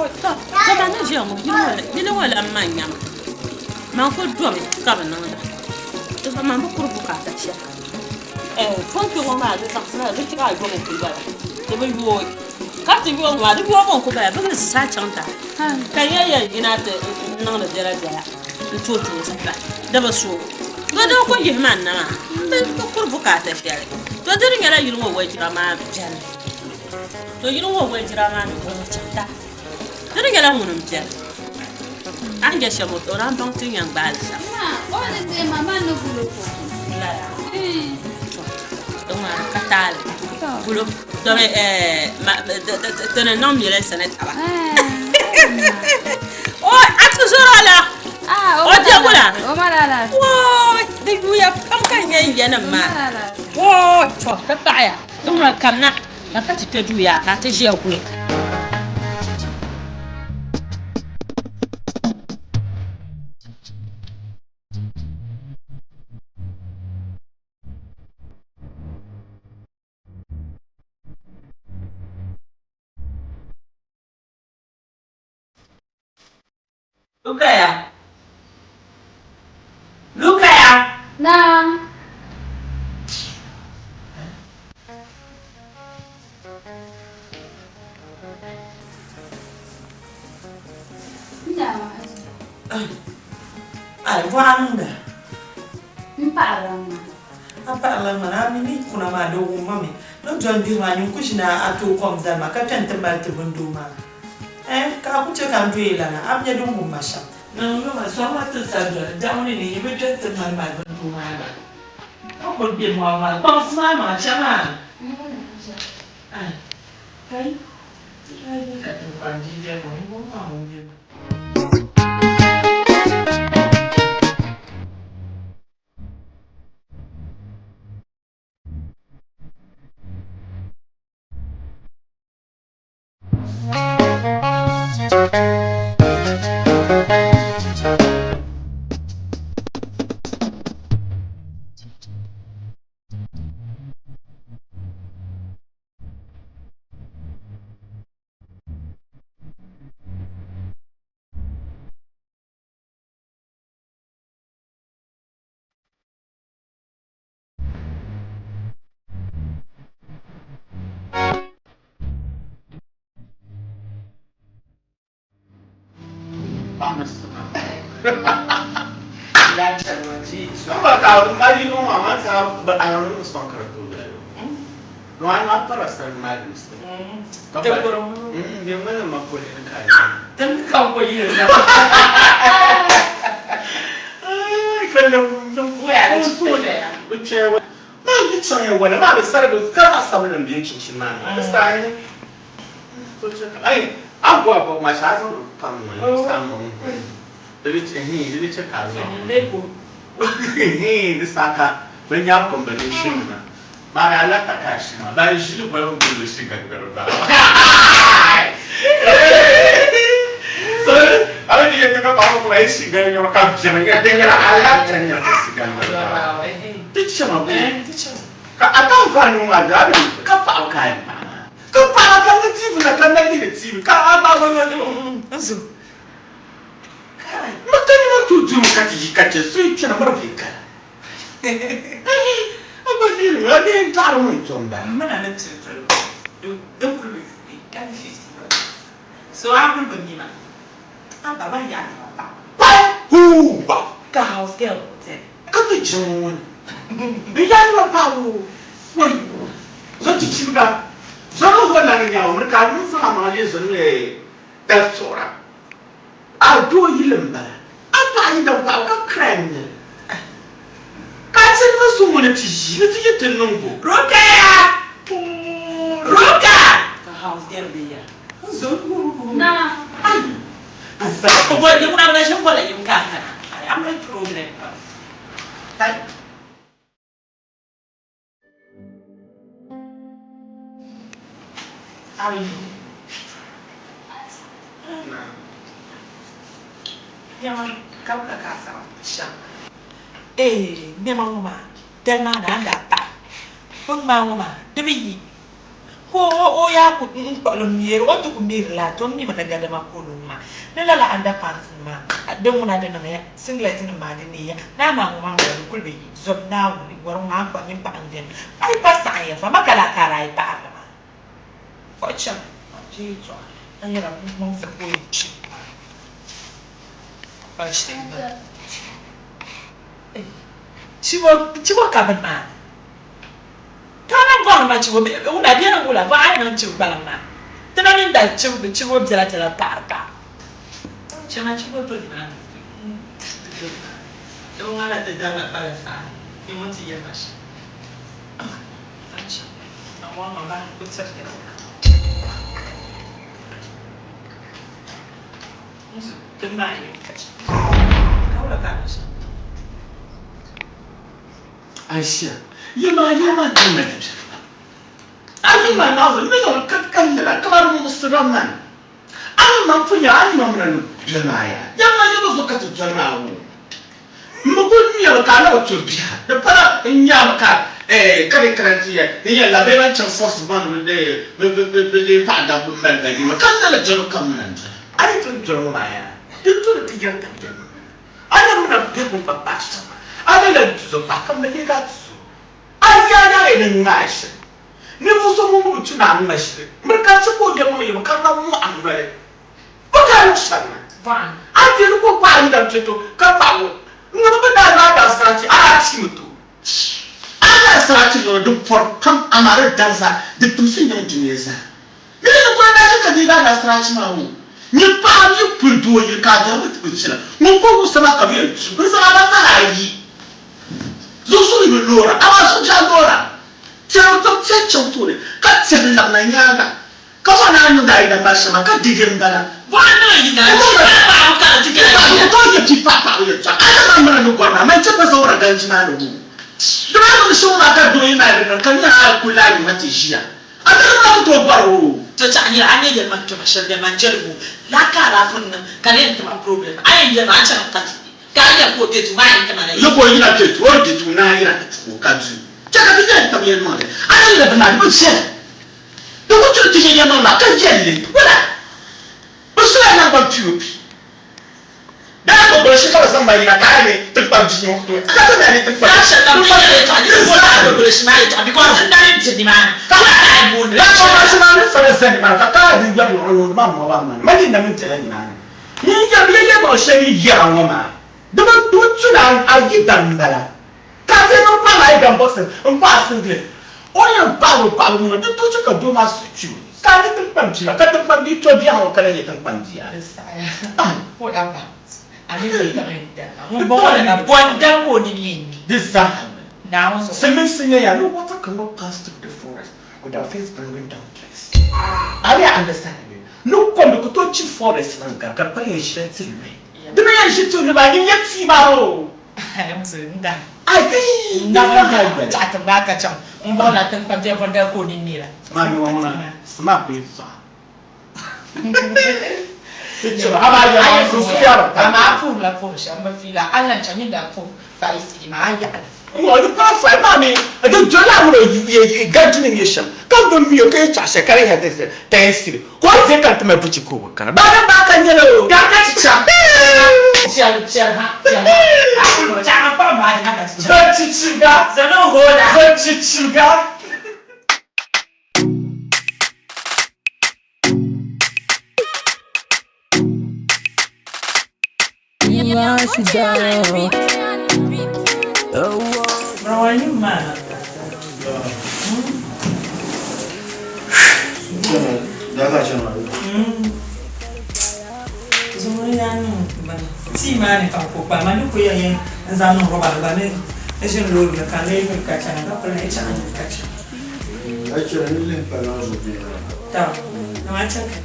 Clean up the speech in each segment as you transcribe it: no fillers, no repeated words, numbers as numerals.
Wooi, tɔ, dama ni ʒiya ŋɔ, yili ŋɔ lan man nyama. Man ku domi ka bi niŋda. Di zuɣu man bi kuri bukaata shɛli. Eh, pun kpe ŋɔ maa di zaɣisila di chɛ ka a yobu n-kuli bala. Di bi yooi. Ka ti yooi ŋɔ maa, di yoobu n-kuli bala. Bɛ mi zaa chaŋ daa ka n yɛn yɛn yina ti niŋdi biɛlabiɛla n-tooi tooi zahira. Di bi sooi. To din ku yihi man na maa, m bi kuri bukaata shɛli. To di di nyɛla yili ŋɔ wajira maa beni. To yili ŋɔ wajira maa mi bɔŋɔ chaŋ daa. Di di nyɛla ŋuni m-beni. A ni je shɛm o o naan baŋ ti ni yɛn gbaai li shɛm. Ma, o ni deei ma, man ni gul o ko. Lala. To, di ŋmaari ka taali. Gulo, domi ti ni niŋ milinsi ni taba. O, a tuzɔr o la. O je wula? Wooi, di yuya pam ka n yɛn yɛnim maa. Wooi, to, ti paɣiya. Di ŋuna kamina na ka ti kpe duu yaa ka a ti ʒiya guli. Lukaya! Lukaya! Naam. Ai, bɔɣa niŋda. M paɣirila ŋmani. A paɣirila ŋmani, a mi ni kuna maa di wumma mi. Ni doli bihi maa nyin ku ʒini a tooi kom zali ma ka kpe nti mali ti bindoo maa. Eh, ka a ku chɛ ka n doyi lala, a bi nya din wum ma shɛm. Niŋ yoma, sɔŋ ma ti sa doli daɣu ni ni yi bi kpe nti mali mali bindoo maa gba. A kul be mɔɣu maa kpaŋsi maa maŋa chɛ maa. Ai, kai, ti daa yi ka tiŋkpan jinjɛm ŋɔ, m bɔŋɔ maa ŋun be maa. Ka o yaa ku n-kpuɣi li m-meeri o ti ku meeri la, to m mi mi ni gadama ka o niŋ maa. Ni lala underpants nim maa, din ŋuna di niŋ ya, singlet nim maa di neei ya. Naa maa ŋɔ maa ŋuna di kuli bi zom Naawuni gɔrim ŋɔ a ni kpuɣi mini paɣa n-beni. A yi pa saɣim ya fa ma ka lahi kaari a yi paɣiri li maa. Kpuɣi chaŋ a ti yi tɔɣi a nyɛla maŋsi ka o yɛn kpi. Chibo ka bini maa ni. Ka na bɔri ma chibo wula bɛ ni wula bɔ a yi niŋ chibi gbaliŋ maa ti na mini dali chibi chibo biɛla biɛla paɣiri paɣa chaŋ a chibo do nimaa ni di ŋmanila ti darila kpala saa ni ŋun ti yɛli ma shɛm a chaŋ a ŋɔ ma bahi o tiri Din maa yɛn ka chɛ ka wula ka a niŋ shɛm? Aisha, yi maa yi maa ti mali biɛri. A yi maa naɣ ni zaŋ ka ka nyɛla kamani muɣisira man. A ni man pun nyɛla a ni man mina ni biɛri maa yaa. Yɛli ma yɛli zuɣu ka ti doli maa ŋɔ. M bi kuli nyɛmi ka a na bi to biha. Di pala n nyami ka ka di kana ti yɛli n yɛli la bee ban chaŋ force maa ni bɛ bɛ lee paɣa dabba mali ba nima ka lala jɛma kam mina n doli. A yi ti doli ŋɔ maa yaa di tu ni ti yɛli ka bɛ A na mina bɛ bi kpa paɣa shɛm a ni lan tuzo paɣa ka mali ka tuzo a yaa yaa ni ŋmaai shiri. Ninvuɣ so ŋun bi tu ni a ŋma shiri miri ka chɛ ka o lɛbi o yɛm ka ŋa mɔɣu noli. Bɔ ka a niŋ shɛm maa? A diri ka o paɣa yidan kpe to ka paɣ o. Ŋuni bi daa zaŋ a daasarachi a daa chimi to. A daasarachi niŋ di pɔri pam amaa di dariza di timsi niŋ dunia zaa. Bɛ ni kuli daa chɛ ka deegi a daasarachi maa ŋɔ, nyini paɣa mi kuli doo yili ka a dariba ti bi chana. Ŋun ka o wumsi maa ka bɛ yɛn tu n-zaŋ a ba pala ayi. Zuɣusuŋ yi bi loora amaa zuɣubiɛɣu loora. Tɛri tɔbu tɛri chaŋ tooni ka tɛri labina nyaaŋa. Ka o naan niŋdi a yidana maa shɛm maa, ka di di m-bala. Ku tooi yɛ bia paɣ paɣibu yɛltɔɣa. A ni man mina ni gɔri maa, man chɛ pa zaɔra ganji maa ni wum. Di maa niŋdi shɛm ŋɔ maa ka doo yi mali di niŋ ka nya a kul lahi yuma ti ʒiya. A ti niŋ maa ku tooi gɔri o. To chaɣ nyɛla a ni yɛli ma kpɛma shɛli bɛ man jɛligu la ka a daa pun niŋ ka di yɛn ti ma problem. A yɛn yɛli ma a chani ka ti ka a yɛli ka o be duu maa yɛn ti ma na Yi ka o yina kpe duu, o ni be duu naai yina ti o ka duu. Chɛ ka ti yɛli tab yɛlimaŋli. A ni yɛli bɛ maa di bi viɛla. Di ku turi ti yɛn yɛlimaŋli maa ka yɛli li wala? Bɛ sola naŋgban piyopi. Daa ka goli shɛli ka bɛ zaŋ ma yina ka a ni ti kpabi bia ŋɔ ka ka bɛ ni ti kpabi Ka zani nimaani ka kaai din yɛri ŋɔ o maa ŋɔ maa ŋmani ma yi na mini bela nimaani nyin yɛri ya yɛltɔɣ shɛli yɛra ŋɔ maa di bi tu ni a yi dan m-bala ka a deei n-kpaɣim a yi dan bɔɣisi n-kpaɣi a singlet o ni yɛn paɣiri o paɣibu ŋɔ di tu chɛ ka doo maa suhu kpi o ka a nyɛ tiŋkpan bia ka tiŋkpan bia to biɛɣu ŋɔ ka lahi nyɛ tiŋkpan bia. Di zaa silimiinsi nyɛya no water cannot pass through the forest without first bringing down trees. A ni understand me? Ni kom di ku tooi chi forest maa n-gari ka di pa yɛn ʒila ti luhi. Di mi yɛn ʒi ti luhi maa nyin nyɛ tia maa o. Tii maa ni ka n ko kpahi ma ni ku yɛn yɛn n zaŋ niŋ roba ni gba ni n ʒini loori ni ka n lee yuli ka chana ka ku lahi chaŋ yuli ka chana. Tɔ, ni ma chɛ ka.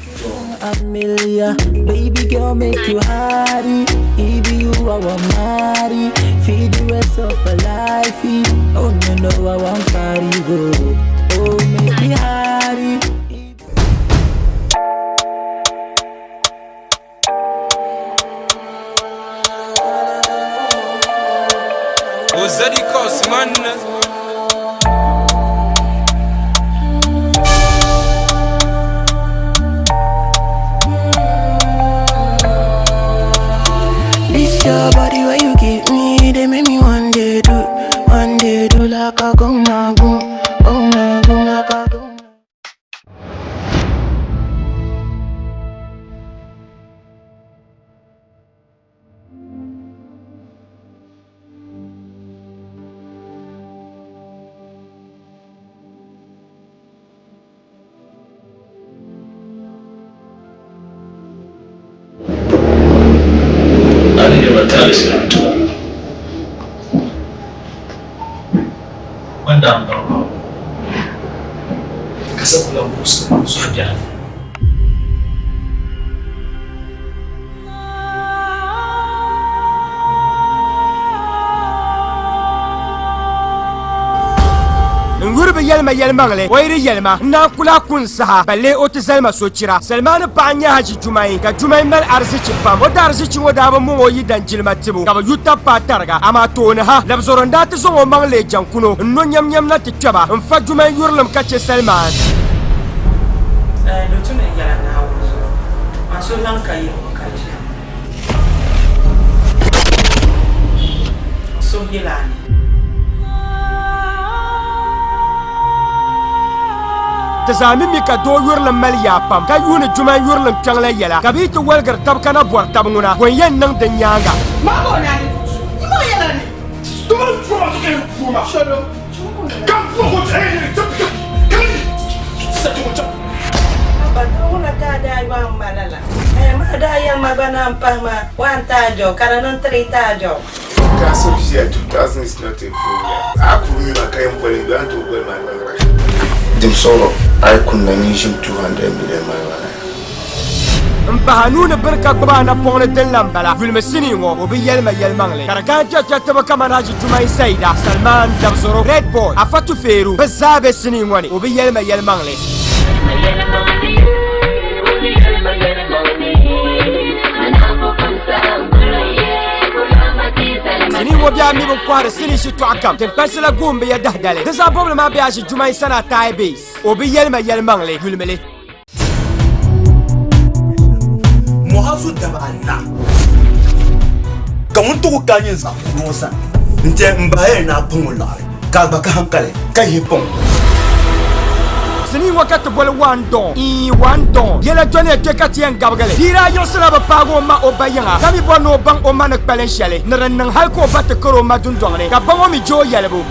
Amelia, baby girl, make you hardy. If you I want marry, feed the rest of my life. Oh no no, I want party go. Oh make me hardy. Ozadi Kosman. Vitalis Anto. Wanda n baŋ maa ka sa kula muɣisi suhupiɛlli. N yuri bi yɛlima yɛlimaŋli, o yi di yɛlima, n naan ku lahi ku n saha, balle o ti zalima sochira. Salimani paɣa n-nyɛ Haji Jumai, ka Jumai mali arizichi pam. O daarizichi ŋɔ daa bi muŋ o yidan jilima tibu, ka bɛ yu tab paai tariga. Amaa tooni ha, Labzoro n-daa ti zaŋ o maŋ leei jaŋkuno n-no nyamnyam na ti kpe ba n-fa Jumai yurilim ka che Salimani. Di tu ni n yɛla Naawuni zuɣu, man so lan ka yili ŋɔ ka ʒiya ŋɔ. N suhu yɛla a ni. Ti zaa mi mi ka doo yurilim mali yaa pam, ka yuuni Jumai yurilim kpiɔŋ la yɛla, ka bɛ yi ti waligiri tab ka na bɔri tab ŋuna, bɔ n-yɛn niŋ di nyaaŋa? Ka so ʒiya 2000 is not a problem. A ku mi ma ka yɛn boli n tooi boli ma liɣiri. Dim sɔŋɔ a yi kunna nyin ʒim 200 million mali ma na. M bahi a nuu ni biri ka gbubi a napɔŋ ni din la m-bala. Yulimi sinii ŋɔ, o bi yɛli ma yɛlimaŋli. Ka di gani kpɛrikpɛri tiba kamani Haji Jumai Saida, Salman, Dabzoro, Red Boy, Afa Tufeeru, bɛ zaa be sinii ŋɔ ni. O bi yɛli ma yɛlimaŋli. Sinii ŋɔ bɛ a mi bin kɔhiri sinii shitɔɣu kam. Tiŋkpansi la guhim bi ya dahidali. Di zaɣ bɔbili maa be Haji Jumai Sanaa Taai Base. O bi yɛli ma yɛlimaŋli. Yulimi li. Muhazu daba anahi ka ŋun ti ku ka nyin zaɣ kuri ŋɔ sani nti n bahi ni a paŋ o liɣiri ka a gba ka hankali ka yihi paŋ o. Sinii ŋɔ ka ti boli One Dawn, ii One Dawn, yɛla dɔniya kpe ka ti yɛn gabigi li. Bia daa yiɣisila bi paagi o ma o ba yiŋa ka mi bɔri ni o baŋ o ma ni kpalim shɛli ni din niŋ hali ka o ba ti kari o ma dundɔŋ ni ka ba ŋɔ mi je o yɛlibu.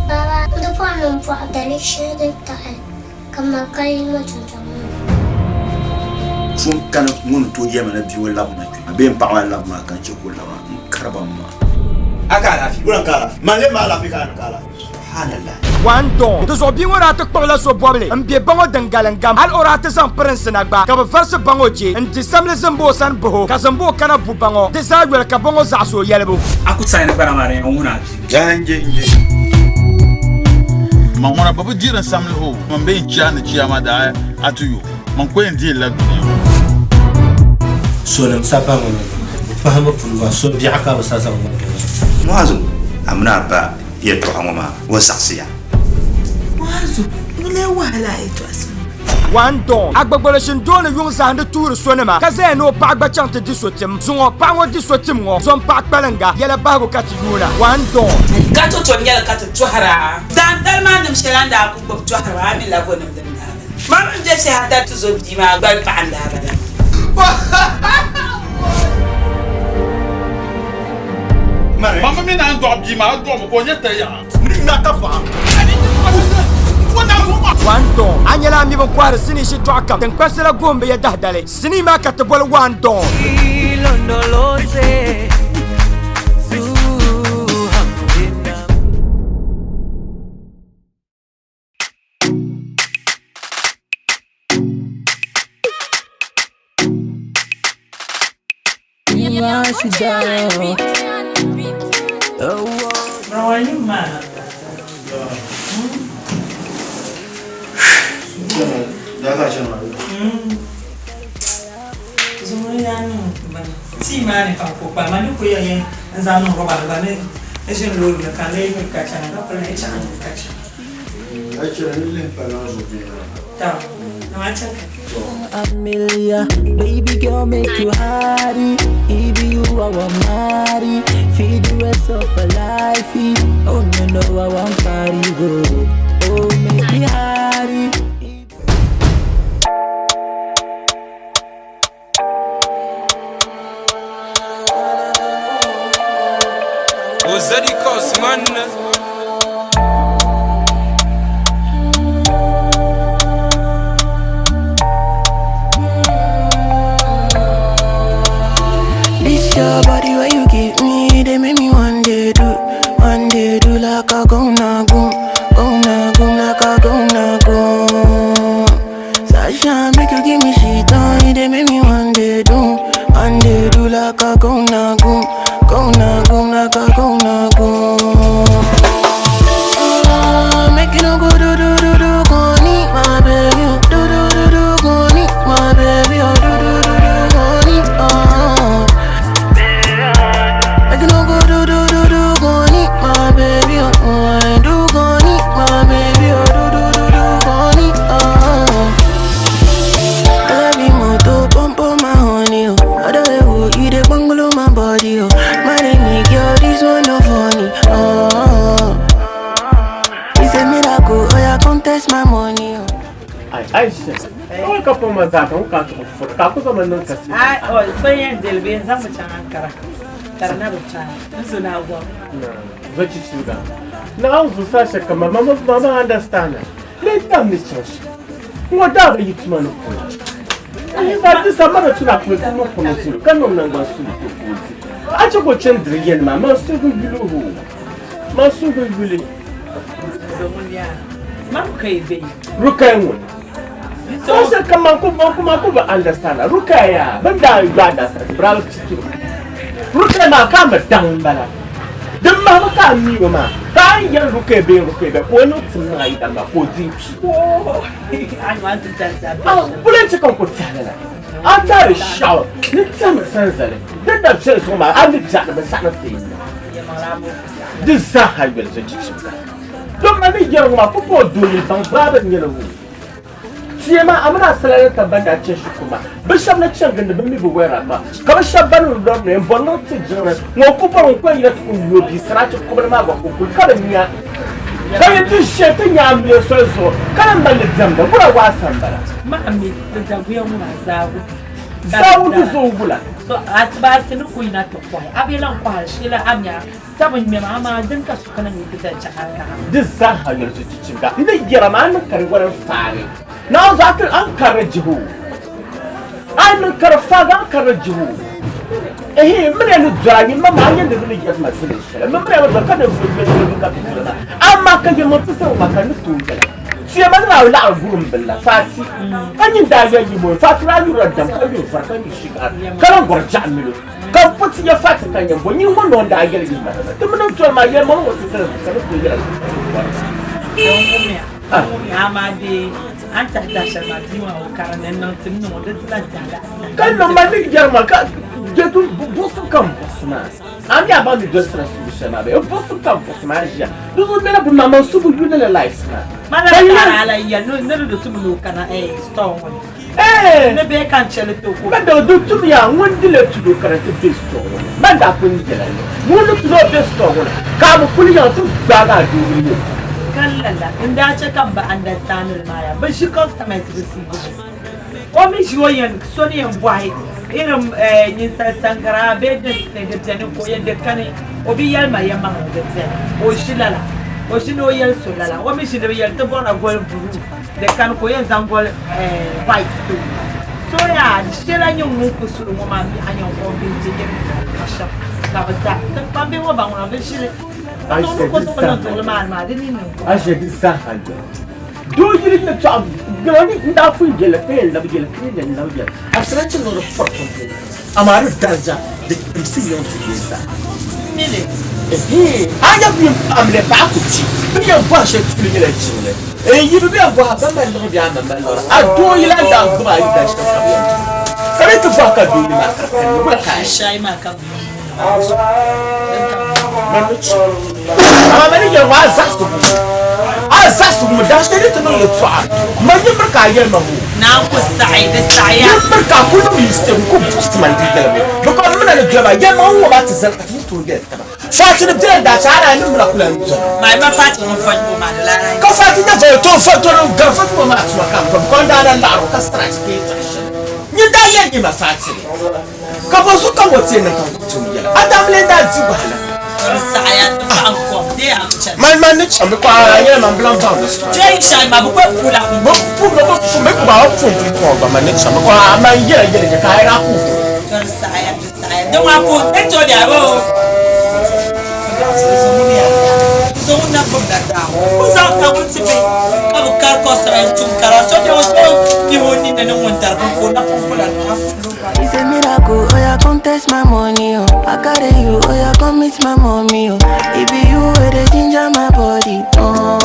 Baba, n di pɔri ni m pɔɣi dali shɛli din taɣi Ka ma ka yi ŋɔ dundɔŋ ŋɔ ni. So n-kani ŋun ni tooi yɛli ma ni bia ŋɔ labimi kpe bee m paɣa maa labimi ka n chɛ ka o laba, n kari ba m-ma. A ka alaafee? Wula n-ka alaafee? Man lee ma alaafee ka a ni ka alaafee? Subhanallah. One Dawn. Di zuɣu bia ŋɔ daa ti kpuɣila so bɔbili m-be ba ŋɔ din galiŋgam. Hal o daa ti zaŋ pirinsi na gba ka bɛ varisi ba ŋɔ je n-di samli zimbu o sani bihi o, ka zimbu o kana bu ba ŋɔ. Di zaa yoli ka ba ŋɔ zaɣisi o yɛlibu. A ku saini gbana maa din yɛn wuhi ni a bia. Ma ŋuna bi bi diri n samli o man bee n chia ni chia ma daa a ti yo man ko yɛn deei la dunia ŋɔ. Sonim sa pa ŋɔ ni bɛ pahimbu puni maa so biɛɣu ka bɛ sa zaŋ niŋ di ni. Muazu, a mini a ba yɛltɔɣa ŋɔ maa, o zaɣisiya. Muazu, ŋuni lee wahala a yɛtɔɣa sani? One Dawn, Agbagbolo Shindooni yuŋ zahindi tuuri sonima ka zaya ni o paɣa gba chaŋ ti di so tim. Zuŋɔ paɣa ŋɔ di so tim ŋɔ, zom paɣa kpalinga yɛla bahigu ka ti yuuna. One Dawn. Ka to tom nyɛli ka ti tɔhira. Daantali maa nim shɛli a ni daa ku gbubi tɔhiri maa, a mi la gonim din daa bala. Ma mini bɛ fiɛha da tuzo bia maa gbali paɣa n-daa bala. Mama mi naan dɔɣi bia maa, a dɔɣimi ka o nyɛ tayiɣa. One Dawn, A nyɛla a mi bin kɔhiri sinii shitɔɣu kam tiŋkpansi la guhim bi ya dahidali. Sinii maa ka ti boli One Dawn. Tii maa ni ka n ko kpahi ma ni ku yɛn yɛn n zaŋ niŋ roba ni gba ni n ʒini loori ni ka n lee yuli ka chana ka ku lahi chaŋ ka chana. Amelia, baby girl, make you happy. If you I want marry, feed the rest of my life. Oh no no, I want party go. Oh make me happy. Ozadi Cosman. This your body where you give. They make me one day do, one day do like a go na go, go na go, like a go na go. Sasha, make you give me shit on it. They make me one day do, one day do like a go na go, go na go, like a go na go. Ah, make you no go do do do do, go need my baby, oh. Do do do do, go need my baby, oh. Do do do do, go need, oh. Make you no go do do do do, go need my baby, oh. Oh, I do go need my baby, oh. Do do do do, go need, oh. I love you more, to pump on my honey, oh. Other way, oh, you dey bungalow my body, oh. My name is girl, this one no funny, oh. It's a miracle, oh yeah, come test my money, oh. Ai, Aisha, kawai ka fama za ka ka ka fur ka ku zama nan ka si. Ai, o so yɛn deli bɛ n zaŋ mi chaŋ Ankara ka di na bi chaŋ n zo na gom. Na, zo chi chi ga. Na an zu sa shaka mama mama understand. Le tam ni chaŋ shi. Ŋɔ daa bi yi tuma ni kula. Ai ba ti sa mara tuna kula ti niŋ kɔnɔ sulu ka niŋ nangban sulu to ka o di. A chɛ ka o chani diri yɛli maa, man suhu yuli o. Man suhu yuli. Domin ya, man kai bai. Rukai ŋun. Sasha kaman ku man kuma ku ba understand. Rukaya, ban da ba da sa bravo chichi. Rukaya ma ka ma dang bala. Din ma ma ka mi ma. Ka yan rukaya be rukaya be ko no tin na yi dan ba ko din pi. Ai ma ti ta ta. Ah, bulan ci kan ku tana na. An ta da shaw, ni ta ma san zale. Din da ce so ma an da ja ba sa na sai. Din sa halbel so chichi. Don ma ni yar ma ko ko dole ban ba ban yana hu. Tiema amina salari ka ban da cin shi kuma bi shab na cin gindi bi mi bi wɛra ba ka bi shab ban lɔri ni n bɔri niŋ ti jiŋli ŋɔ ku bɔri n kɔn yina ti ku yo bia sarachi kubili maa gba ku kuli ka bi nya ka yi ti shɛ ti nya amiliya soli zuɣu ka na mali diɛmda bura waa sambala. Ma mi ti daguya ŋuna zaagu. Zaagu di zuɣu wula. So asibaasi ni ku yina ti kɔhi a bi lan kɔhiri shɛli a nya sabi ŋmɛma amaa din ka so kana mi ti da chaɣ Ankara. Di zaaha yoli sochichimga n ni yɛra maa a ni kari wari n-faagi Naawuni zuɣu a ti a ni karili jihi o. A ni kari faagi a ni karili jihi o. Ehe m mini ya ni dɔra nyini ma maa a nyɛ ni bɛ ni yɛri ma zilin shɛli. M mini ya ni dɔra ka ninvuɣ yoli yoli ka bɛ doli ma. Amaa ka yɛlimaŋ ti sani maa ka n ni tooi yɛla. Tia ma ni daa laɣiri gurim bili la Fati ka nyin daa yɛli yi moyi Fati daa yurila dam ka yuri vari ka nyuri shikara ka lan gɔri jaɣa milo ka m po ti nya Fati ka nyɛ bɔ nyin ŋɔ noo n-daa yɛli yi ma ti mini n doli maa yɛlimaŋli ŋɔ ti sani zuɣu ka ni tooi yɛla Ka niŋ ma ni yɛri ma ka je tu buɣusim ka n buɣusi maa a mi a baŋ ni dolisira subu shɛli maa bee buɣusim ka n buɣusi maa ʒiya di zuɣu bela bi maŋmaŋ subu yuli la life maa. Ban daa di tum yaa ŋun di le tudo ka di ti be store ŋɔ ni ban daa pun yɛla ni ŋun ni tudo be store ŋɔ ni ka a bi kuli yaŋ ti gbaagi a doo mini o. Ka lala n daa chɛ ka m ba understand li maa yaa bi ʒi customers bi siibu o mi ʒi o yɛn so ni yɛn bɔhi irin ninsal sangaraa bee din ni di beni ka o yɛn di kani o bi yɛli ma yɛlimaŋli di beni o ʒi lala o ʒi ni o yɛli so lala o mi ʒi ni bi yɛli ti bɔrila goli buluu di kani ka o yɛn zaŋ goli white ti o so yaa di shɛla nyɛ ŋun ku suli ŋɔ maa mi a yɛn convince yɛn ka shɛm ka bi da ti kpambi ŋɔ ba ŋuna bi ʒili ka niŋ ni ko niŋ duɣuli maa ni maa di ni niŋ. Aisha di zaaha yɛli Doo yili yɛltɔɣa gbana ni n daa pun yɛli ka yɛn labi yɛli ka yɛn labi yɛli a sara chɛ ni di pɔri kɔmpini amaa di daraja di kpimsi yiŋ ti yɛn zaa. Mili. Ɛhii a nya bɛ amiliya paɣa ku kpi bɛ ni yɛn bɔhi shɛli tuuli nyɛla jiŋli n yi bɛ yɛn bɔhi ba mali liɣiri bee a ma mali liɣiri a doo yili a daa gbubi a yi da shɛm ka bɛ yɛn bɔhi ka bɛ ti bɔhi ka doo yili maa ka di kani wula ka a Shai maa ka bɛ Amaa mani yɛli ŋɔ a zaɣisigu mi, a zaɣisigu mi daashɛli ni ti niŋ yɛltɔɣa, man yi miri ka a yɛli ma ŋɔ. Naa ku saɣi, di saɣiya. Yi miri ka a ku niŋ yi step n-ku buɣisi ma n-di yɛligu, because m mi na ni doli ma, yɛlimaŋli ŋɔ maa ti zali ka ti ni tooi yɛli taba. Fati ni bela n-daa chɛ a daa ni mira kula n-doli. Maa ma Fati ŋun fɔji bo maa di lahi. Ka Fati nyɛ voli to n-fɔri to ni gari fɔji bo maa tuma ka m-pam, because n daa na laɣiri o ka strike ka yɛltɔɣa shɛli. Nyin daa yɛli nyɛ ma Fati ni. Ka bɔ zuɣu ka ŋɔ ti yɛn niŋ ka n ku tooi yɛli a daamili n daa di wahala? Di saɣiya ti paɣi kom dee a bi chani. Man man ni chaŋ bɛ kɔɣa a yɛli man bi lan baŋ di story. Jee shɛli ma bi kɔhi pula. Bɛ pu bɛ bi pu bɛ ku ba bi pum pum kɔŋ gba man ni chaŋ bɛ kɔɣa a man yɛla yɛli nyɛ ka a yɛli a ku hu. Di saɣiya di saɣiya di ŋɔ a pu n tooi di a boo. Zaŋ na gbubila daa o zaŋ ka ti bihi ka bi kari kɔsira n tum kara so bɛ o bihi o ninni ni ŋun dari bin ka o napɔŋ kula nɔha. It's a miracle, oh yeah, come test my money, oh. I carry you, oh yeah, come meet my mommy, oh. It be you where they ginger my body, oh.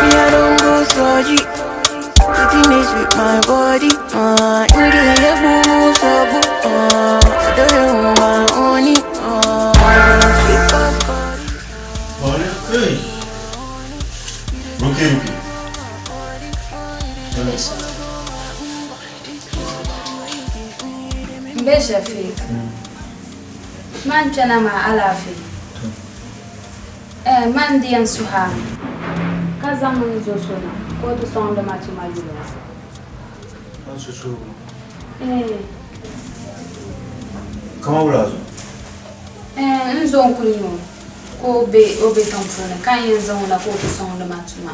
Me, I don't go surgery. Sitting is with my body, Inge ye boo, so boo, I don't know my only, Sweet pop. Hey. Ruki, Ruki. Mbe Shafiq. Man kpɛna maa alaafee. Eh, man di yɛn suhi a mi ka zaŋ n zo so na ka o ti sɔŋdi ma tuma yili ŋɔ. Eh. Kama wula zo? Eh, n zo n kuli nyɛ o ka o be o be tiŋ puuni ka n yɛn zaŋ o na ka o ti sɔŋdi ma tuma.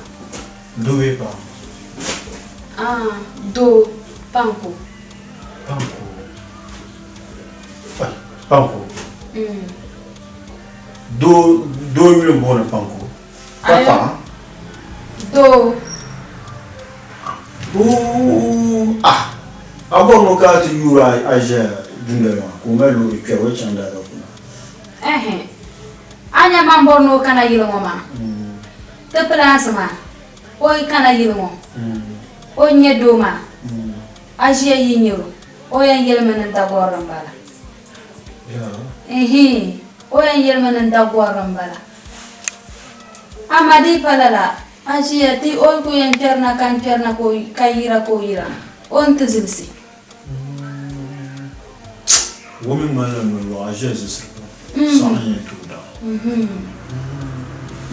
Doo bee paɣa? Ah, doo, Panko. Panko. Panko. Doo doo yuli n-booni Panko. Pa paɣa? Doo. Oo, ah, a bɔri ŋɔ ka a ti yuuri a ʒiya dundoli maa ka o mali loori kpɛri o chaŋ daadaka maa. Ɛhɛ, a nya man bɔri ni o kana yili ŋɔ maa? Ti pilaansi maa, o yi kana yili ŋɔ, o ni nyɛ doo maa, a ʒiya yi nyar o, o yɛn yɛlimi ni n dagɔrili m-bala. Ɛhii, o yɛn yɛlimi ni n dagɔrili m-bala. Amaa di yi pa lala, a ʒiya ti o yi kul yɛn kpɛrina ka n kpɛrina ka yira ka o yira, o ni ti zilisi. O mi ŋmanila nolɔɣu, a ʒiya zilisiri pam, saɣim yɛn tooi daɣi.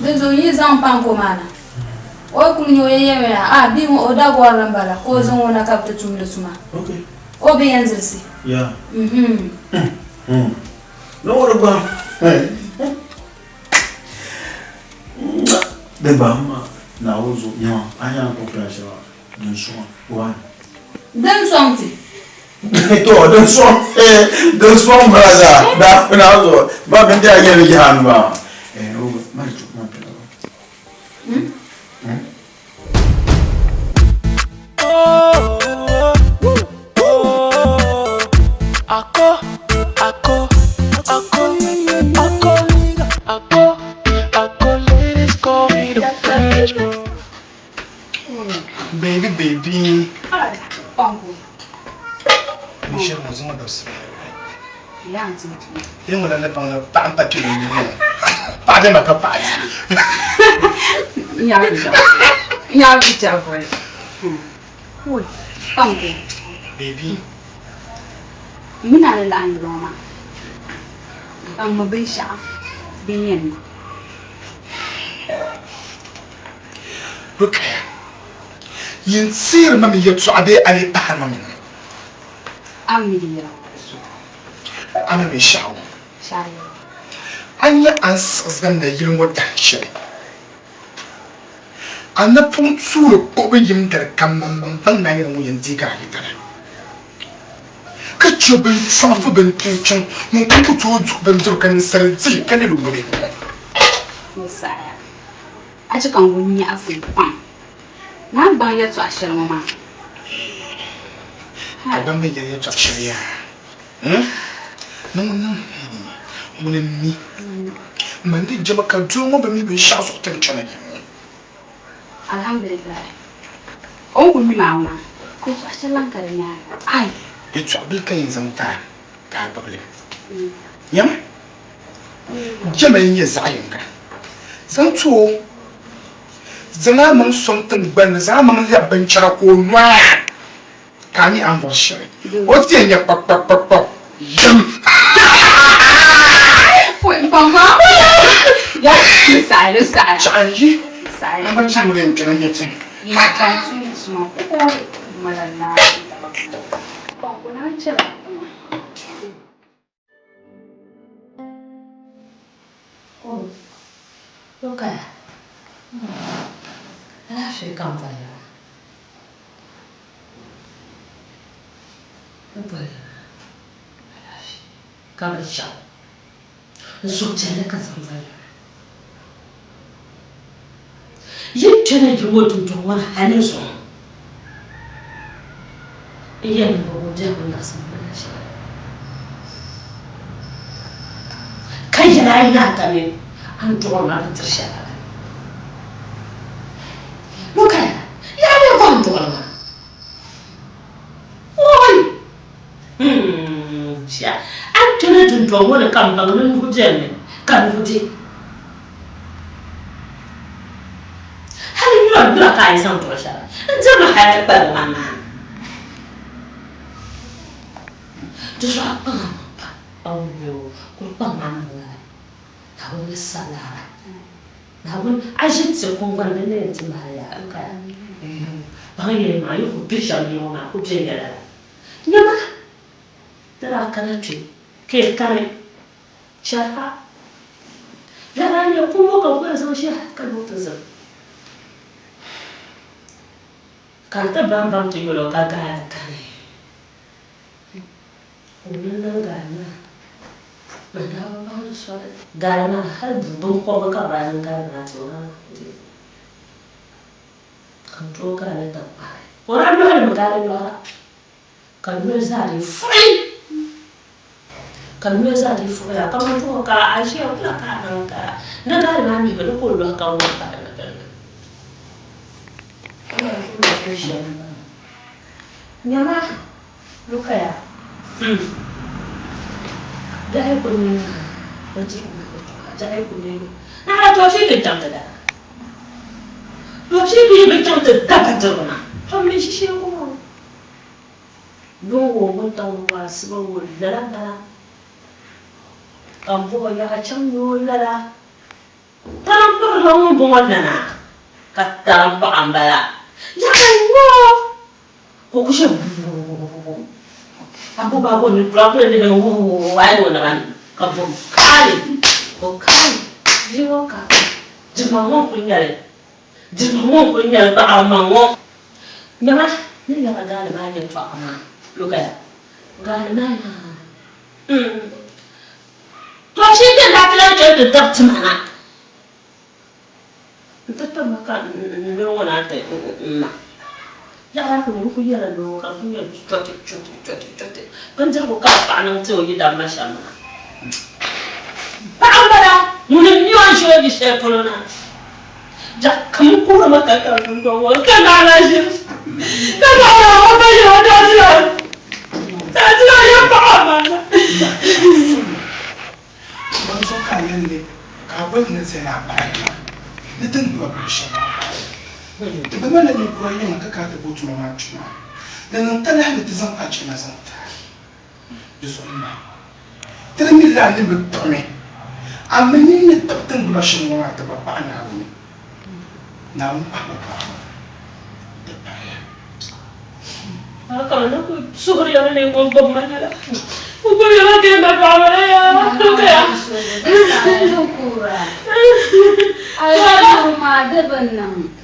Dinzuɣu yi zaŋ panko maa na, o yi kul nya o yɛn yɛlimiya, A bia ŋɔ o dagɔrili m-bala, ka o zaŋ o na ka bɛ ti tumdi tuma. O bi yɛn zilisi. Di bahim ma Naawuni zuɣu nyama a ni yɛn kpuɣi pila shɛli maa din sɔŋ one. Din sɔŋ ti. To din sɔŋ din sɔŋ maa zaa Naawuni zuɣu ba bini ti a yɛli yaha maa eh o mali chuku maa pila ba. Ako, ako, ako, ako, ako, ako, ladies call me the French boy. Baby, baby. Uncle. Michelle ŋɔ zaŋ dabisili. Yi ŋuna ni baŋ la paɣa m-pa kpɛma n-nyɛ ŋɔ. Paɣa diɛma ka paɣa di. Uncle. Baby. M mini a ni laɣim yili ŋɔ maa, baŋmi binshɛɣu din yɛn niŋ. Rukaya, yin teeri ma mi yɛtɔɣa bee a lee pahiri ma mi na? A mi di yɛla. A mi binshɛɣu? Shɛli. A nya a ni siɣi zaŋ na yili ŋɔ dahin shɛli, a napɔŋ tuuri kpuɣibu yim dali kam maŋmaŋ baŋ ni a nyɛla ŋun yɛn deei ka a yi tana, ka chɛ binchɔɣifu bintinchiŋ ŋun kul ku tooi duɣi bindirigu ka ninsal di ka lebi ŋubi. N saɣiya, a chɛ ka n wum nyaɣisim pam ni a ni baŋ yɛtɔɣ shɛli ŋɔ maa. Ka ban mi yɛli yɛtɔɣ shɛli yaa? Ni ŋun niŋ ŋuni m-mi man di jɛma ka doo ŋɔ bi mi binshɛɣu zuɣu ti ni chani ŋɔ. Alhamdulillah. O ni kuli mi maa ŋuna, ka o sɔɣi shɛli lan ka di nyaaŋa. Ai! Yɛtɔɣ bila ka yɛn zaŋ ti a ka a gbubi li. Nyama, jɛma n-nyɛ zaɣ yiŋga. Zaŋ ti o, zaŋ a maŋ sɔŋ tiŋgbani ni, zaŋ a maŋ lɛbi binchɛra ka o no a. Ka a mi a ni bɔri shɛli, o ti yɛn nyɛ kpakpakpakpap yim. Chaɣ n yi a gba chani ŋuni yɛn kpɛna nyɛ ti. Rukaya, alaafee ka m boli maa. N boli maa alaafee ka binshɛɣu. N suhupiɛlli ka zaŋ zali maa. Yi kpɛna yili ŋɔ dundɔŋ ŋɔ ni hal ni zuŋɔ, n yɛn niŋ o biɛhigu nyaɣisim ni la shɛli. Ka yɛli a yi naan ka mi a ni duɣiri ma bindiri shɛli la. Lukaya, yaa bee gɔhim duɣiri ma? Oi! Hmm, bia, a ni kpɛna dundɔŋ ŋɔ ni ka m baŋ ni nuhi beni mi, ka nuhi be. Hali nyura nyura ka a yi zaŋ duɣi shɛli, n dirimi hali ti kpalim ŋmani maa ni. Di zuɣu a kpaŋ a maŋ pam, awuyo, kuli kpaŋ a maŋ lala, Naawuni ni sa laara. Naawuni, a ʒi ti kuŋgbani din ni yɛn ti mali yaa, n kaya. Baŋ yɛli maa, yi ku be shɛm ni ŋɔ maa ku viɛnyɛla la. Nyama, di daa kana kpe, ka yi kani chɛri a. Lala n-nyɛ kum ŋɔ ka bɛ kuli zaŋ ʒiɛhi ka niŋ ti zim. Ka di ti bambam ti yɛl o ka gaali kani. Ka o ni niŋ gaali maa, man daa bi baŋ ni soli. Gaali maa hali biŋkɔbigu ka bɛ daa niŋ gaali maa ti o maa di. Ka n tooi gaali tankpaɣu. Ka o daa lɔhi li mi gaali lɔhira. Ka noli zaa dii fuɣi. Ka noli zaa dii fuɣiya kaman tuɣi ka a ʒiya wula ka a niŋ ka ni gaali maa mihi ni ka o lɔhi ka ŋɔri pa di ni dinni. Nyama Lukaya biɛhi ku neei biɛhi ku neei naɣila tɔshi ti chaŋ ti da. Tɔshi ti yi bi chaŋ ti da bindirigu na to mi ʒi shee ŋɔ. Yuŋ ŋɔ wuntaŋ ni ŋɔ asiba ŋɔ lala m-bala ka m bɔh o yaha chaŋ ni o lala Tarimpaɣirila ŋun bɔŋɔ lana ka tarimpaɣa m-bala yaha ŋɔ ka o ku ʒe wuuuu a bo ba bo ni a kuli ni wuuuu a yi o naba ni ka bo kaali ka o kaali bia ŋɔ ka dimaŋ ŋɔ n-kuli nyɛli Dimaŋ ŋɔ n-kuli nyɛli baɣirimaŋ ŋɔ. Nyama ni lɛbi gaali maa yɛltɔɣa maa lukaya gaali maa yaa To shee ti daa ti lahi chani ti dabi tima na n-ti ti ma ka n noli ŋɔ naan ti n ma. Yaɣa daa kuli n kuli yɛla noo ka di kuli nyɛ chɔti chɔti chɔti chɔti bindirigu ka a paɣa niŋ ti o yidana ma shɛm maa. Paɣa m-bala ŋuni m-mi o ni ʒi o yi shɛli polo na. Jack m kuhirimi ka kari dundɔŋ ŋɔ ka naɣila ʒiri ka naɣila o ba yɛla daadila daadila ya paɣa maana. Bɔzuɣu ka a yɛli ni ka a boli ni zali a paɣa maa ni ti ni gbubi biri shɛli maa paai? Ti bi malila ninkura yiŋa ka kana ti bo tuma maa kpe maa. Di niŋ talahi ni ti zaŋ a jilima zaŋ ti a. Di zuɣu m ma, ti di mi lala ni bi kpuɣimi, a mi nini ni kpuɣi tiŋgbuna shɛm ŋɔ maa ti ba paɣi Naawuni. Naawuni paɣibu paɣibu di paɣiya. Ka ni ku suhuri ya ni ŋun gbubi ma lala. O gbubi ya ma ka ma dɔɣi ma la yaa ka ya.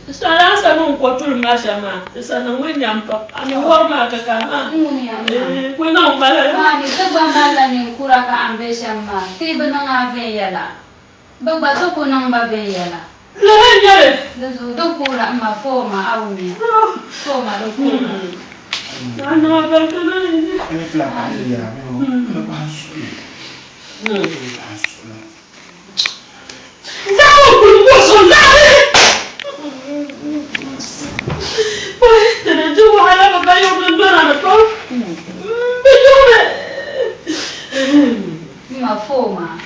Sala sa niŋ kotuli maa shɛm maa, di sa niŋ mi nyam pam. A mi wɔri maa ka ka maa. Ku niŋ ma lala. Maa ni ti gba malila ninkura ka a ni be shɛm maa, ti bi niŋ a viɛnyɛla. Bɛ gba ti ku niŋ ba viɛnyɛla. Lala n-nyɛ li. Di zuɣu di kuura m ma fooma a wumya. Fooma di kuura. M ma fooma,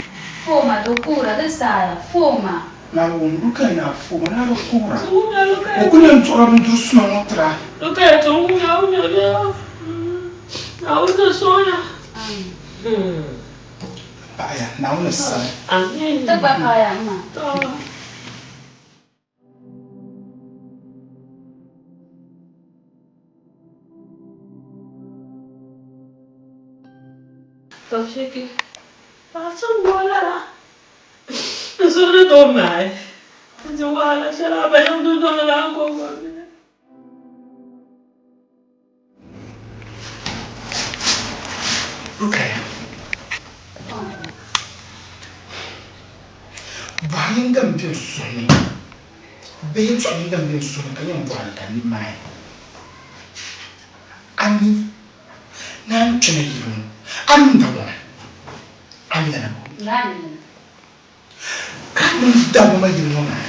fooma di kuura di saaya, fooma. Naawuni lu ka yi na fooma ni a di kuura, o ku lan duɣira bindiri suma ŋɔ tira. Paɣiya, Naawuni saɣi. Ti gba paɣiya m ma. Tɔshiki, paɣa so m-bɔŋɔ lala, n suhu ni tooi maai, n di wahala shɛli a ba yiŋ dundɔŋ ni la n-ko gomni. Rukaya. yinga m-be n suhu ni bee yɛltɔɣa yinga m-be n suhu ni ka yɛn bɔri ni ka n maai a mi ni a ni kpɛna yili ŋɔ a mini Dagoma a mi lala bɔ? Ka a mini Dagoma yili ŋɔ maa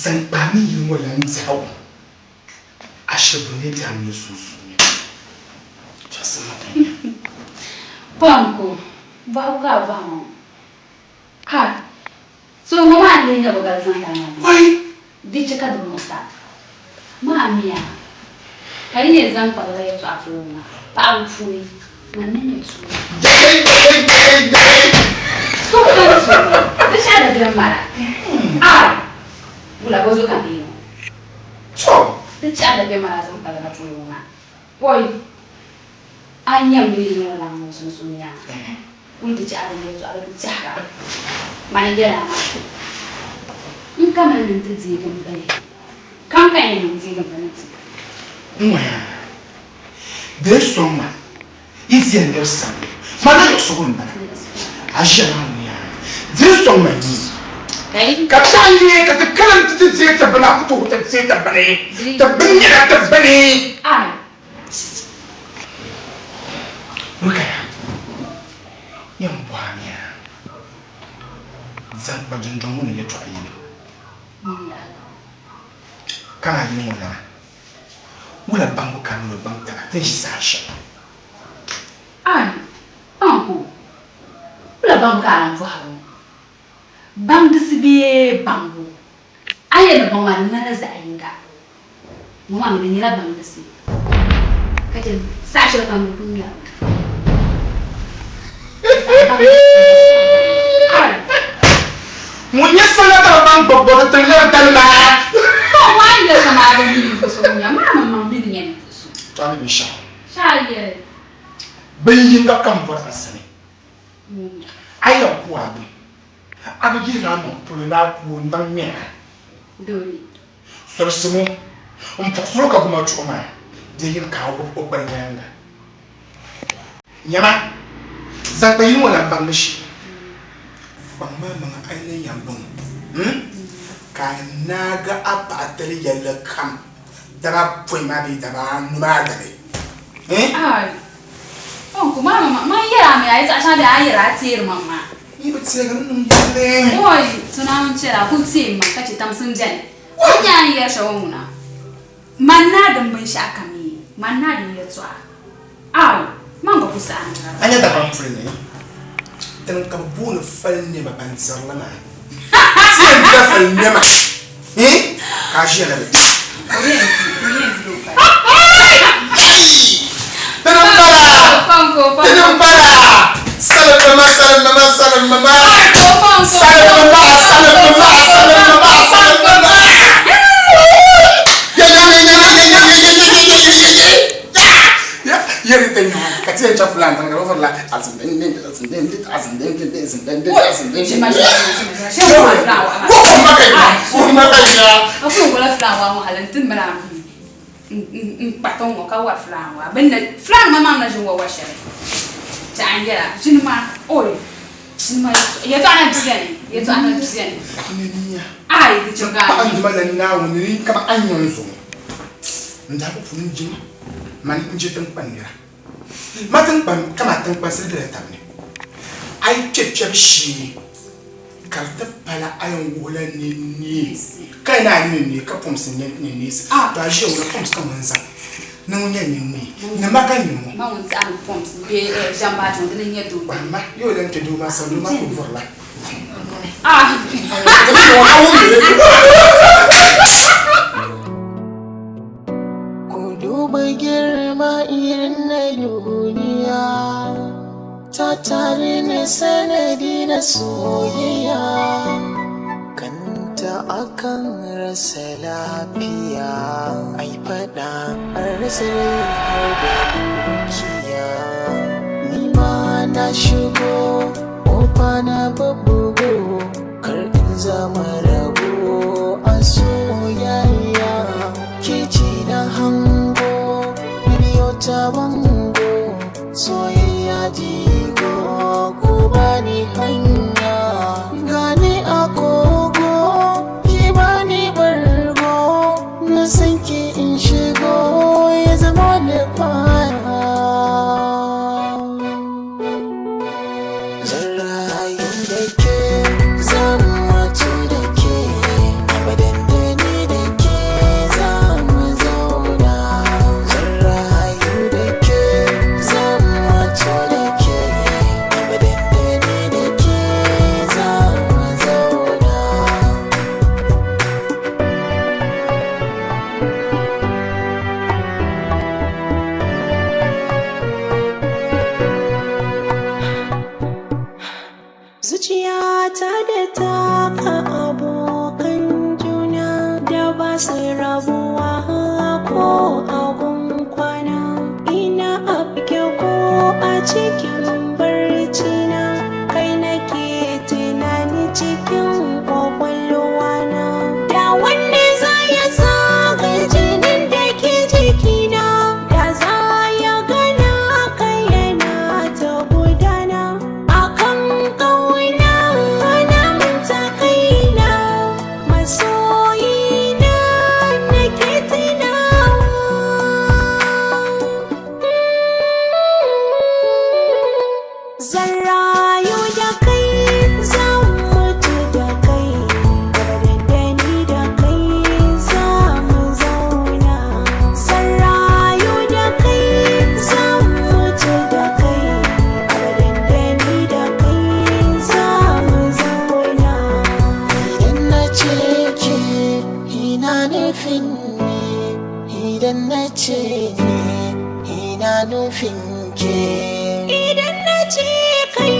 zaŋ kpa a mini yili ŋɔ lan diɛhigu ashibiti ni be a mini sunsuuni. Tɔɣisim ma ka n nya. Pɔŋko, bɔhigu ka a bɔhi ma ŋɔ. Ha! So ŋɔ maa n-lee nyɛ bɔ ka di zaŋ ti a maa? Wai! Di chɛ ka di muɣis a. Maa miya, ka yi ni zaŋ kpa lala yɛtɔɣa polo maa, paɣibu puuni, man ni nyɛ tuuli. So kani tuuli, di shɛli di beni mara. Ai! Wula bɔ zuɣu ka n deei ŋɔ? Di chɛli di beni mara zaŋ kpa lala polo ŋɔ maa. Pɔi, a nyam ni yi ŋɔ lan ŋɔ sunsuuni yaa, kul di chɛ a din yɛtɔɣa di ku tɛhira. Mani yɛl a maa, n kamina ni n ti deegi m bini, ka n ka yɛn niŋ deegi m bini ti? N ŋɔya, dee sɔŋ ma, yi di yɛn lɛbi samli, man na yiɣisigu m-bala. A ʒiya maa ŋɔ yaa, dee sɔŋ ma yi. Ka biɛɣu neei ka ti kana nti ti deei ti bini, a ku tooi ti deei ti bini. Ti bini nyɛla ti bini. Rukaya, yɛn bɔhi a mi a zaŋ kpa dundɔŋ ŋɔ ni yɛtɔɣ yini. Ka a yili ŋɔ lana, wula baŋbu ka a ni baŋ taba ti ni ʒi saha shɛli? Ai, baŋbu! Wula baŋbu ka a lan bɔhiri ŋɔ? Baŋdisi bee baŋbu? A yɛli ni baŋ maa di ŋmanila zaɣ yinga. Ŋɔ maa mi di nyɛla baŋdisi ka chɛ saha shɛli kam di kul ŋmɛrimi. Ŋun nyɛ sala ka bɛ baŋ gbibbu di ti lɛbi dalima. Baŋ maa yɛli kaman a bi mi ninvuɣ so ŋun nya maa maŋmaŋ mi di nyɛ ninvuɣ so. To a mi binshɛɣu? Shee a yɛli. Bin yinga ka m bɔri a sani. A yɛn ku a bɛ, a bi yihir a maŋ polo ni a ku o n-daŋ ŋme a. Solisi ŋɔ, m puɣisir o ka goma chuɣu maa, di yini ka a wub o gbali nyaaŋa. Nyama, zaŋ kpa yili ŋɔ lan baŋdi shee. Kpaŋm a maŋa a yi niŋ yɛmbɔŋɔ, ka a naagi a paɣatali yɛlli kam. Daba pɔi maa bee daba anu maa dali. Ai, uncle, maa ma ma yɛra mi a yɛtɔɣa shɛŋa bee a yɛra a teeri ma maa. Yi bi teegi ni niŋ yɛlli. Oi, so Naawuni chɛra a kuli teemi ma ka chɛ tamsi m-beni. O ni nya a ni yɛri shɛli ŋɔ ŋuna, man naa din binshɛɣu kam yi, man naa din yɛtɔɣa. Au, man gba ku saɣi ni A nya Dagbaŋ puli ni, dini ka bɛ booni fali nɛma ban diri li maa. Ti yɛn dila fali nɛma, eh, ka a ʒiya na bɛ. Dini m-bala, dini m-bala, salim mama, salim mama, salim mama, salim mama, salim mama, salim mama, salim mama. Yeri te nyaa ka ti yɛn chɛ fulaan tiŋ ka bi vurila Paɣa n-duma la Naawuni ni kaman a ni nya n zuɣu n-daa ku pun jin mani n-je tiŋkpan nira. Ma tiŋkpan kaman tiŋkpansi bela tab ni. A yi kpe kpɛbu shee ka di ti pala a yɛn wuhila ninni ka yi naan yi ninni ka pɔmsi nyɛ ninneesi. To a ʒiya wula pɔmsi ka ŋun zaŋ ni ŋun nyɛ ninni ni ma ka nyini ŋɔ. Kpahimma yoo lan kpe doo maa sani doo maa kuli vurila. Ku duba girma irin na duniya ta tare ni sanadi na soyayya kanta akan rasa lafiya ai fada an rasa rai har da dukiya ni ma na shigo kofa na bubbugo kar in zama rago a soyayya ke ce na hango biyo ta bango soyayya jigo ko bani hanya gani a cikin barcina, kai nake tunani cikin kwakwalwana. Da wanne za ya zaga jinin da ke jikina, da za ya gana kai yana ta gudana. Akan ƙauna na manta kaina, masoyina nake tunawa. Zan rayu da kai, zan mutu da kai, abadan da ni da kai za mu zauna. Zan rayu da kai, zan mutu da kai, abadan da ni da kai za mu zauna. Idan na ce ke ina nufin ni, idan na ce ni ina nufin ke. Idan na ce kai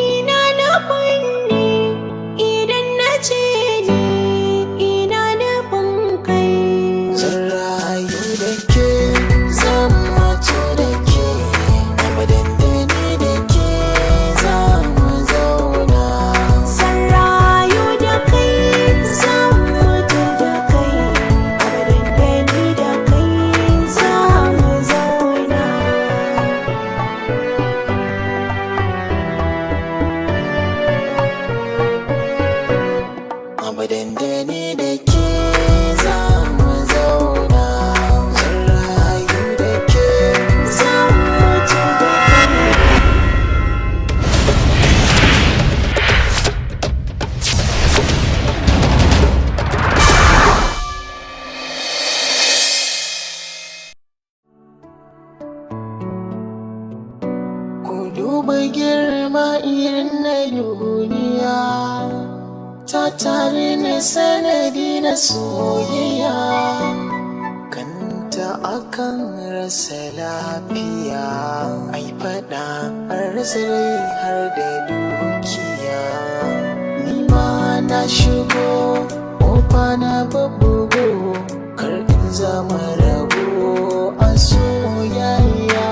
ina nufin ni, idan na ce ni ina nufin kai. Zan rayu da ke, zan mutu da ke, abadan da ni da ke za mu zauna. Zan rayu da kai, zan mutu da kai, abadan da ni da kai za mu zauna. Abadan da ni da ke za mu zauna. Zan rayu da ke, zan mutu da kai. Ku duba girma irin na duniya, ta tare ni sanadi na soyayya. Kanta akan rasa lafiya, ai faɗa an rasa rai har da dukiya. Ni ma na shigo, ƙofa na bubbugo, kar in zama rago a soyayya.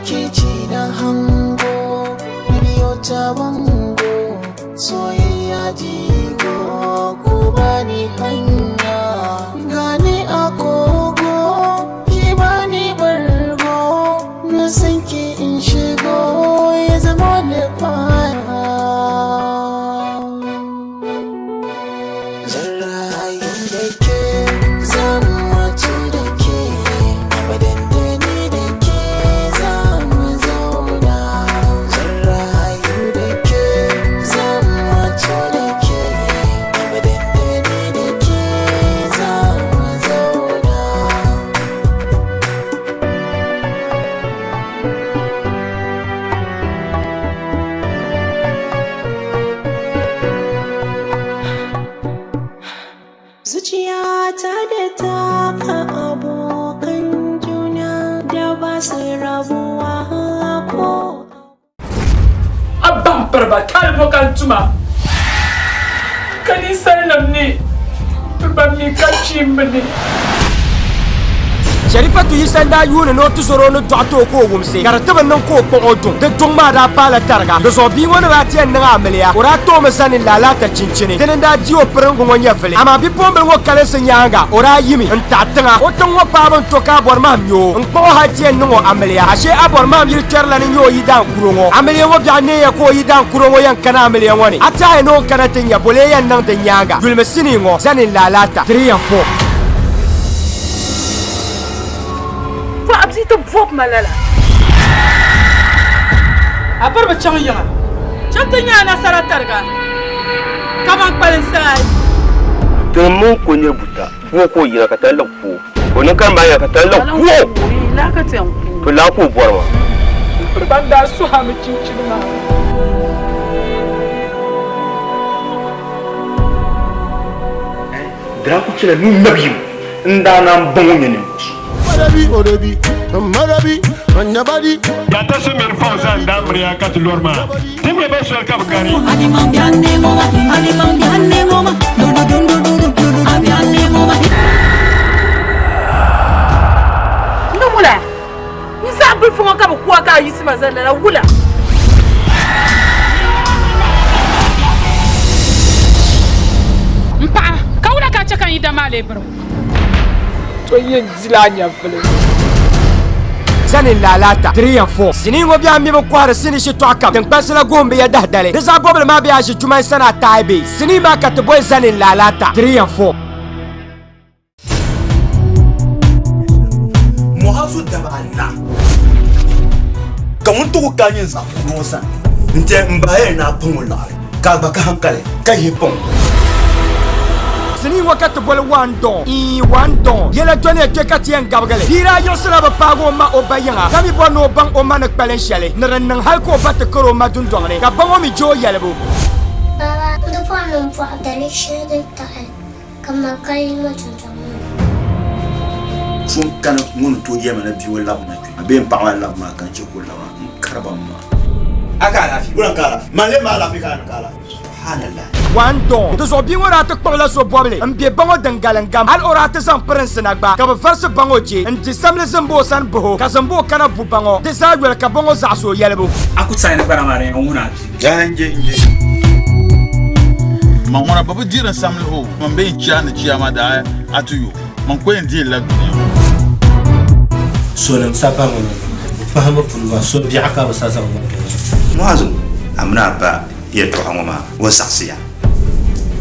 Ke ce na hango, biyo ta bango, soyayya jigo, ko bani hanya. Gani a kogo, ki bani bargo, na san ki in shigo, ya zama da kwana. Zan rayu da ke, zan mutu da ke, abadan da ni da ke za mu zauna. Zan rayu da ke, zan mutu da ke, abadan da ni da ke za mu zauna. Zuciyata da taka abokan juna da ba su rabuwa ko A ban piriba talibo ka n tuma ka ninsalinim ni bɛ ban mi ka chiimbi ni. Sharifatu Yisa n daa yuuni ni o tizɔro ni dɔɣi ti o ka o wumsi ka di ti bi niŋ ka o kpuɣi o duŋ. Di duŋ maa daa paala tariga. Di zuɣu bia ŋɔ ni daa ti yɛn niŋ amiliya, o daa toomi zani n-laalaata chinchini. Dini n-daa di o piringu ŋɔ nyɛvili. Amaa bipuɣimbila ŋɔ kalinsi nyaaŋa, o daa yimi n-taɣi tiŋa. O tiŋ ŋɔ paɣiba n-to ka Abɔrimahim nya o n-kpuɣi o hali ti yɛn niŋ o amiliya. Ashee Abɔrimahim yili kpɛrila ni nyɛ o yidaan kuro ŋɔ. Amiliya ŋɔ biɛɣu neeya ka o yidaan kuro ŋɔ yɛn kana amiliya ŋɔ ni. A tɛhaya ni o ni kana ti nya bɔlee yɛn niŋ di nyaaŋa? Yulimi sinii ŋɔ zani n-laalaata 3 and 4. Paɣa bia ti bɔbi ma lala. A biri bi chaŋ yiŋa. Chaŋ ti nya a nasara tariga ka ban kpalim saai. Tini mini ko niri buta, kuo ka o yina ka tali liɣi kuo. Ka o niŋ karim maa yina ka tali liɣi kuo. To laa ka o bɔri maa. Bɛ ban daa suhi a mi chinchini maa. Di daa ku chɛla nuu ŋmabu yim n-daa naan baŋ o nyɛ ninvuɣ so. Marabi, Orebi, Marabi, Anyabadi. Yata so mini Fawzan daa miriya ka ti lɔri maa. Ti mi ba soli ka bɛ gari. Ni wula? N zaɣ bilifu ŋɔ ka bɛ ku a ka a yiɣisi ma zali lala wula? M paɣa, ka wula ka a chɛ ka n yi da maa lee biri o? To yɛn dila a nyɛvili. Zani n-laalaata 3 and 4. Sinii ŋɔ bɛ a mi bi kɔhiri sinii shitɔɣu kam tiŋkpansi la guhim bi ya dahidali. Di zaɣ bɔbili maa bɛ a ʒi Jumai Sanaa Taipei. Sinii maa ka ti boli Zani n-laalaata 3 and 4. Muhazu daba ala ka ŋun ti ku ka nyin zaɣ kuri ŋɔ sani n-ti m bahi ni a paŋ o liɣiri ka a gba ka hankali ka yihi paŋ o. Sinii ŋɔ ka ti boli One Dawn, ii One Dawn, yɛla dɔniya kpe ka ti yɛn gabigi li. Bia daa yiɣisila bi paagi o ma o ba yiŋa ka mi bɔri ni o baŋ o ma ni kpalim shɛli ni din niŋ hali ka o ba ti kari o ma dundɔŋ ni ka ba ŋɔ mi je o yɛlibu. Baba, n di bɔri ni m bɔhi daliri shɛli din taɣi Ka ma ka yi ŋɔ dundɔŋ ŋɔ ni. So n-kani ŋun ni tooi yɛli ma ni bia ŋɔ labina kpe bee m paɣa maa labina ka n chɛ ka o labina, n kari ba m-maa. A ka alaafee? Wula n-ka alaafee? Man lee mi alaafee ka a ni ka alaafee? Subhanallah. One Dawn. Di zuɣu bia ŋɔ daa ti kpuɣila so bɔbili m-be ba ŋɔ din galiŋgam. Hal o daa ti zaŋ pirinsi na gba ka bɛ varisi ba ŋɔ je n-di samli zimbu o sani buhi o ka zimbu o kana bu ba ŋɔ. Di zaa yoli ka ba ŋɔ zaɣisi o yɛlibu. A ku saini gbana maa din yɛn wuhi ni a bia. Yaa n je n je. Man ŋuna bi bi diri n samli o, man be n chia ni chia ma daa a ti yo, man ko yɛn deei la dunia ŋɔ. Sonim sa pa ŋɔ ni, bɛ pahimi puni maa, so biɛɣu ka bɛ sa zaŋ ma doli. Muazu, a mini a ba yɛltɔɣa ŋɔ maa, o zaɣisiya.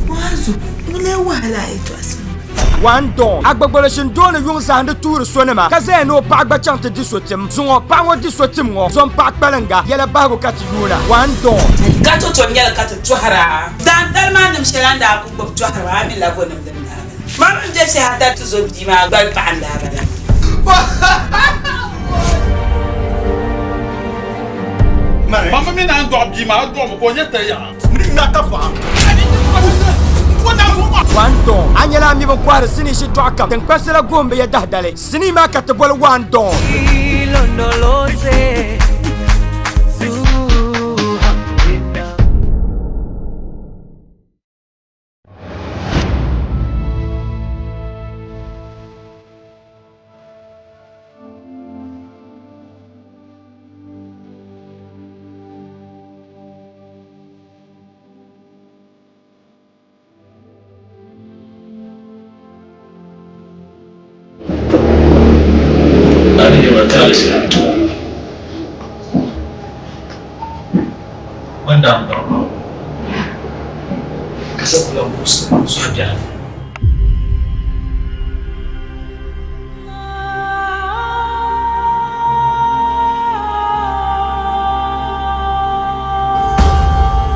Muazu, ŋun lee wahala a yɛtɔɣa One Dawn, Agbagbaloshin dooni yuŋ zahindi tuuri sonima ka zaya ni o paɣa gba chaŋ ti di so tim. Zuŋɔ paɣa ŋɔ di so tim ŋɔ, zom paɣa kpalinga yɛla bahigu ka ti yuuna. One Dawn. Ka to tom nyɛli ka ti tɔhira. Daantali maa nim shɛli a ni daa ku gbubi tɔhiri maa, a mi lagonim din daa bala. Man mini Jɛsi Hadad tuzo bia maa gbali paɣa n-daa bala. Mama mi naan dɔɣi bia maa, a dɔɣimi ka o nyɛ tayiɣa. One Dawn, A nyɛla a mi bin kɔhiri sinii shitɔɣu kam tiŋkpansi la guhim bi ya dahidali. Sinii maa ka ti boli One Dawn.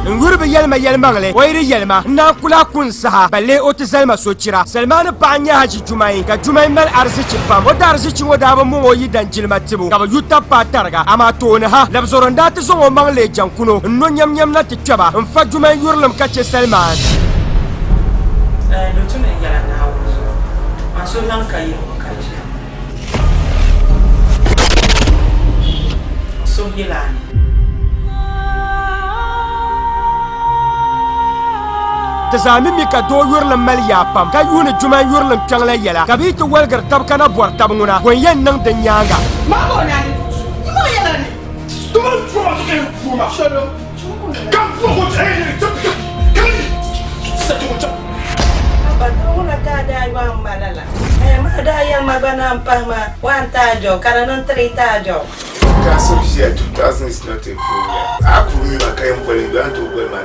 N yuri bi yɛli ma yɛlimaŋli, o yi di yɛli ma, n naan ku lahi ku n saha, balle o ti zali ma sochira. Salimani paɣa n-nyɛ Haji Jumai, ka Jumai mali arizichi pam. O daarzichi ŋɔ daa bi muŋ o yidan jilima tibu, ka bi yu tab paai tariga. Amaa tooni ha, Labzoro n-daa ti zaŋ o maŋ leei jaŋkuno n-no nyɛmnyɛm na ti kpe ba, n-fa Jumai yurilim ka che Salimani. Di tu ni n yɛla Naawuni zuɣu, man so lan ka yili ŋɔ ka ʒiya. N suhu yɛla a ni. Ti zaa mi mi ka doo yurilim mali yaa pam, ka yuuni Jumai yurilim kpiɔŋ la yɛla, ka bɛ yi ti waligiri tab ka na bɔri tab ŋuna, bɔ n-yɛn niŋ di nyaaŋa? Ka so ʒiya 2000 is not a problem. A ku mi ma ka yɛn boli n tooi boli ma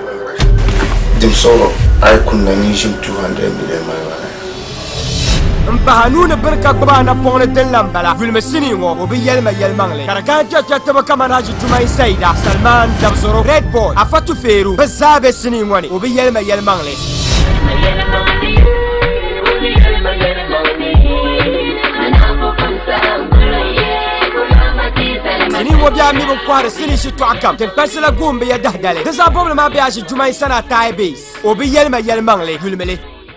Dim sɔŋɔ a yi kunna nyin ʒim 200 million mali ma na. M pahi a nuu ni biri ka gbubi a napɔŋ ni din la m-bala. Yulimi sinii ŋɔ, o bi yɛli ma yɛlimaŋli. Ka di kana kpɛrikpɛri tibu kamani Haji Jumai Saida, Salman, Dabzoro, Red Boy, Afa Tufeeru, bɛ zaa be sinii ŋɔ ni. O bi yɛli ma yɛlimaŋli. Sinii ŋɔ bɛ a mi bin kɔhiri sinii shitɔɣu kam tiŋkpansi la guhim bi ya dahidali. Di zaa bɔbili maa be Haji Jumai Sanaa Taai Base. O bi yɛli ma yɛlimaŋli. Yulimi li.